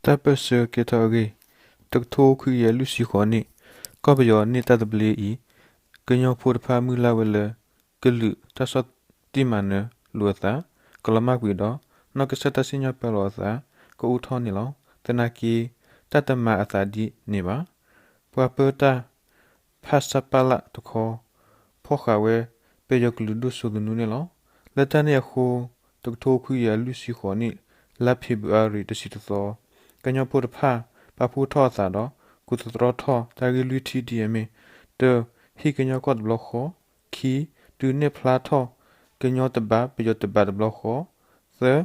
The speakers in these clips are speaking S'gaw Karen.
တၢ်ပၢၢ်ဆၢကဲထီၣ်အဂ့ၢ်, တကထိခွံကယၤလွံၢ်ဆံဃိးနံၣ် ကီၢ်ပယီၤန့ၢ်တၢ်သဘျ့အံၤ, ကညီဖိတဖၣ်မုၢ်လၢ်ဝဲလၢ ကလုာ်တၢ်ဆီၣ်တံၢ်မၤနၢၤလိာ်အသး ကလီၤမၢ်ကွံာ်ဒီး နီၢ်ကစၢ်တၢ်စံၣ်ညီၣ်ပၢလီၤအသး ကအိၣ်ထီၣ်န့ၣ်လီၤ. သနာ်က့ တၢ်တမၤအသးဒ်န့ၣ်ဘၣ်. ပှၤပၢတၢ် ဖဆပလ တခီ ဖီၣ်ဃာ်ဝဲ ပယီၤကလုာ်ဒိၣ်စိသနူန့ၣ်လီၤ. လၢတၢ်န့ၣ်အဃိ တကထိခွံကယၤလွံၢ်ဆံဃိးနံၣ် လါဖ့ၤဘြူၤအါရံၤ တဆံတသီ ကညီဖိတဖၣ် ပာ်ဖှိၣ်ထီၣ်အသးဒီး ကူၣ်သတြီထီၣ်တၢ်ဂ့ၢ်လွံၢ်ထံၣ်ဒ်အမ့ၢ်, တၢ, ဟ့ၣ်ကညီကီၢ်တဘျီဃီ, ခံ, တုၤနဲၣ်ဖျါထီၣ် ကညီတဘး ပယီၤတဘးတဘျီဃီ, သၢ,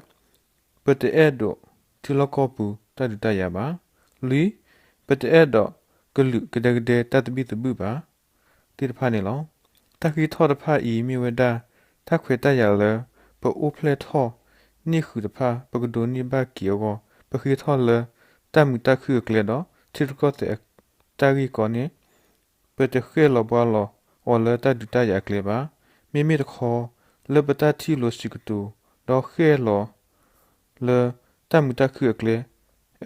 ပတအဲၣ်ဒိးထံလီၢ်ကီၢ်ပူၤတၢ်ဒုးတၢ်ယၤဘၣ်, လွံၢ်, ပတအဲၣ်ဒိးကလုာ်ကဒဲကဒဲတၢ်သဘံၣ်သဘုၣ်ဘၣ် သ့ၣ်တဖၣ်န့ၣ်လီၤ. တၢ်ဃ့ထီၣ်တဖၣ်အံၤမ့ၢ်ဝဲဒၣ် တၢ်ခွဲးတၢ်ယာ်လၢ ပအိၣ်ဖျဲၣ်ထီၣ်န့ၢ်ဃုာ်တဖၣ် ပကဒိးန့ၢ်ဘၣ်က့ၤအဂီၢ် ပဃ့ထီၣ်လၢတၢ်မုာ်တၢ်ခုၣ်အကျဲဒီး ထံရူၢ်ကီၢ်သဲးတၢ်ဂ့ၢ်ကီန့ၣ် ပတဃဲၣ်လီၤဘှါလီၤအီၤလၢတၢ်ဒုးတၢ်ယၤအကျဲဘၣ်. မ့မ့ၢ်တခီ လၢပတၢ်ထံၣ်လိာ်စံးကတိၤ ဒီးဃဲၣ်လီၤ လၢတၢ်မုာ်တၢ်ခုၣ်အကျဲ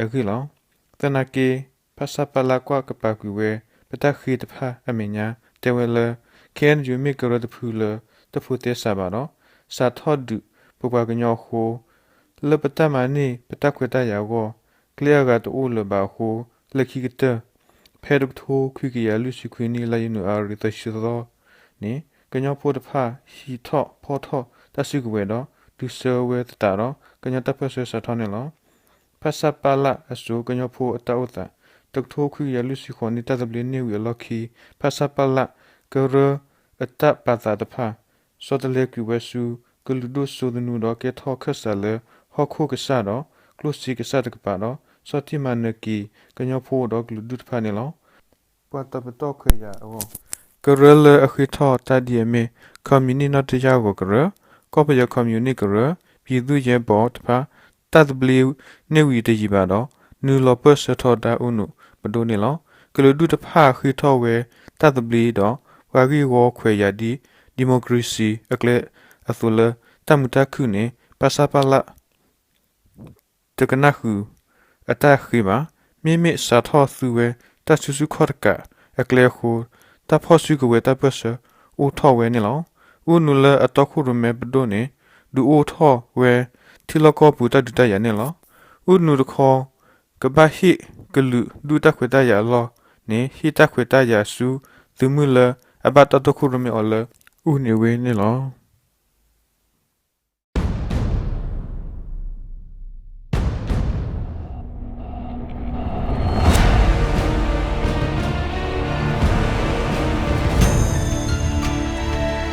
အဂ့ၢ်လီၤ. သနာ်က့ ဖဆပလ ကွၢ်ကပၤကွံာ်ဝဲ ပတၢ်ဃ့တဖၣ်အမဲာ်ညါ တဲဝဲလၢ ခ့ၣ်အဲၣ်ယူၣ် မ့ၢ်ကရၢတဖုလၢ တဖိးသဲစးဘၣ်ဒီး စးထီၣ်ဒုးပပှၤကညီအဃိ လၢပတၢ်မၤန့ၢ်ပတၢ်ခွဲးတၢ်ယာ်အဂီၢ် ကျဲအဂၤတအိၣ်လၢၤဘၣ်အဃိ လၢခံကတၢၢ် ဖဲတကထိခွံကယၤလွံၢ်ဆံခွံနံၣ် လါယနူၤအါရံၤ သၢဆံသီန့ၣ် ကညီဖိတဖၣ်ဟံးထီၣ်ဖီထီၣ်တၢ်စုကဝဲၤဒီး တုၤဆှၢဝဲသတးဒီး ကညီတၢ်ပၢၢ်ဆၢစးထီၣ်န့ၣ်လီၤ. ဖဆပလ အစိၤ ကညီဖိအတၢ်အိၣ်သး တကထိခွံကယၤလွံၢ်ဆံဃိးနံၣ် တၢ်သဘျ့န့ၢ်ဝံၤအလီၢ်ခံ ဖဆပလ ကရၢအတၢ်ပာ်သးတဖၣ် ဆီတလဲကွံာ်ဝဲဆူ ကလုာ်ဒိၣ်စိသနူဒီး ကဲထီၣ်ခၢၣ်စးလၢ ဟီၣ်ခိၣ်ကစၢ်ဒီး ကျိၣ်စ့ကစၢ်တကပၤဒီး ဆီၣ်တံၢ်မၤနၢၤက့ၤ ကညီဖိဒီးကလုာ်ဒူၣ်တဖၣ်န့ၣ်လီၤ. ပှၤတၢ်ပတီၢ်ခွဲးယာ်အဂီၢ် ကရၢလၢအဃ့ထီၣ်တၢ်ဒ်အမ့ၢ် ခီမယူၤနံၣ်နီၣ်တယၢ်ဂီၤကရၢ, ကီၢ်ပယီၤခီမယူၤနံၣ်ကရၢ, ပြည်သူ့ရဲဘော်တဖၣ် တၢ်သဘျ့န့ၢ်ဝံၤတယံာ်ဘၣ်ဒီး နုာ်လီၤပၢၢ်ဆၢထီဒါအူနူးပဒိၣ်န့ၣ်လီၤ. ကလုာ်ဒူၣ်တဖၣ်ဃ့ထီၣ်ဝဲ တၢ်သဘျ့ဒီး ပှၤဂ့ၢ်ဝီခွဲးယာ်ဒ် democracy အကျဲအသိးလၢ တၢ်မုာ်တၢ်ခုၣ်န့ၣ် ဖဆပလ တကနၣ်ဃုာ်အတၢ်ဃ့ဘၣ်. မ့မ့ၢ်စးထီၣ်သူဝဲတၢ်စုဆူၣ်ခီၣ်တကးအကျဲအဃိ တၢ်ဖီၣ်စုကဝဲၤတၢ်ပၢၢ်ဆၢအိၣ်ထီၣ်ဝဲန့ၣ်လီၤ. အူနူးလၢအတီခိၣ်ရိၣ်မဲပဒိၣ်န့ၣ် ဒုးအိၣ်ထီၣ်ဝဲထံလီၢ်ကီၢ်ပူၤတၢ်ဒုးတၢ်ယၤန့ၣ်လီၤ. အူနူးတခီ ကဘၣ်ဟ့ၣ်ကလုာ်ဒူၣ်တၢ်ခွဲးတၢ်ယာ်အလီၢ်န့ၣ် ဟ့ၣ်တၢ်ခွဲးတၢ်ယာ်ဆူသုးမုၢ်လၢအဘၣ်တၢ်တီခိၣ်ရိၣ်မဲအီၤလၢအူန့ၣ်ဝဲန့ၣ်လီၤ.